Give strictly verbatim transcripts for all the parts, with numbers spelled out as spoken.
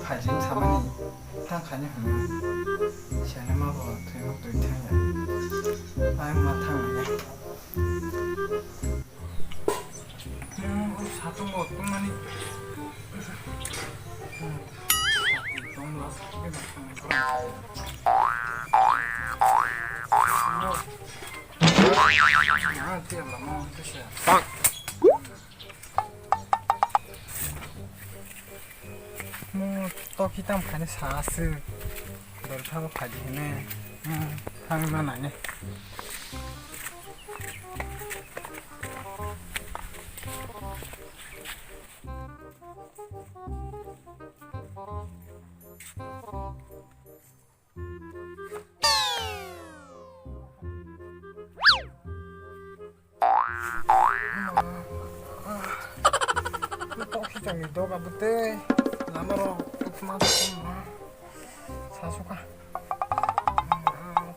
Phaijing samani thang khaini hwnwi. Siyano ma bo thwima twi thang ya. Ang ma thang ya. Hmm, o satung bo tongmani. Hmm, satung tongla, eba thang ya. Ah, tiya lama, tiya. Mo toki tam khani sa aswk. Dor thabo phai di hene. Hmm, thangwi ma nai. Tokhi chongni doga bwtwi lamarok tukma tukma sasuka.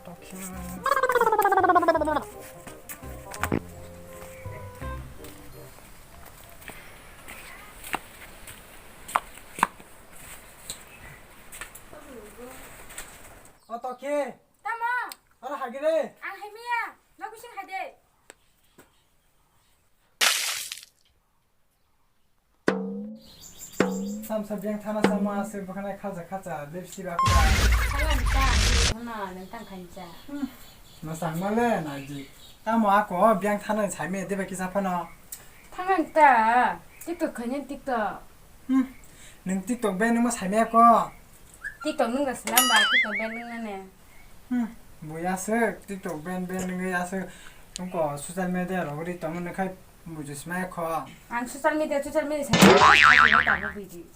Tokhi. O Tokhi. Tamo? Oro hagire. Ang haimiya. Nokising hade. Samsa biyang thana sama aswk bwkhwnai khacha khacha lipstick aku. Salam ta. Huna nang tang khancha. Masang male naji. Tamo ako biyang thana saime deba kisa phano. Thangan ta. TikTok khanyan TikTok. Hmm. Nung TikTok be nung ma saime ako. TikTok nung da slam ba TikTok be nung nane. Hmm. Buya aswk TikTok be be nung ya aswk. Nung ko social media rogri tamo nung khai. Buji smai kho. Ang social media, social media sa. Tamo biji.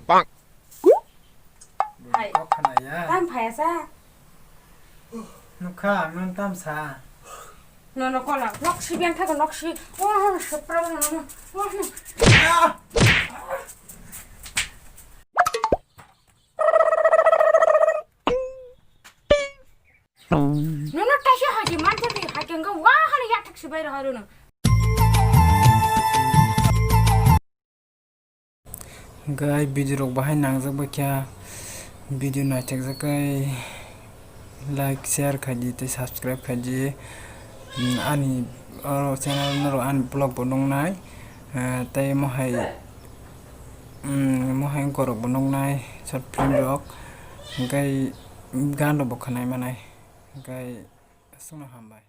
Bang. Hai. Kok khana ya. Tam phaya sa. Nukha, ang non tam sa. No, no, kola. Nok si biang thago, nok si. Oh, no, no, no, no. Oh, no. Ah! Nono taisa haji manjak ni hakeng ga wahani yathak sibai rohai rono. Gai video rok bahai nangjak bai kha video naithok jak kai like share khaidi tei subscribe khaidi. Hmm, ani oro channel norok ani vlog bo nuknai, eh, tei mohai, hmm, mohai wngkorok bo nuknai short film rok. Hingkai. Gan rok bo khwnai manai, hingkai aswkno hambai.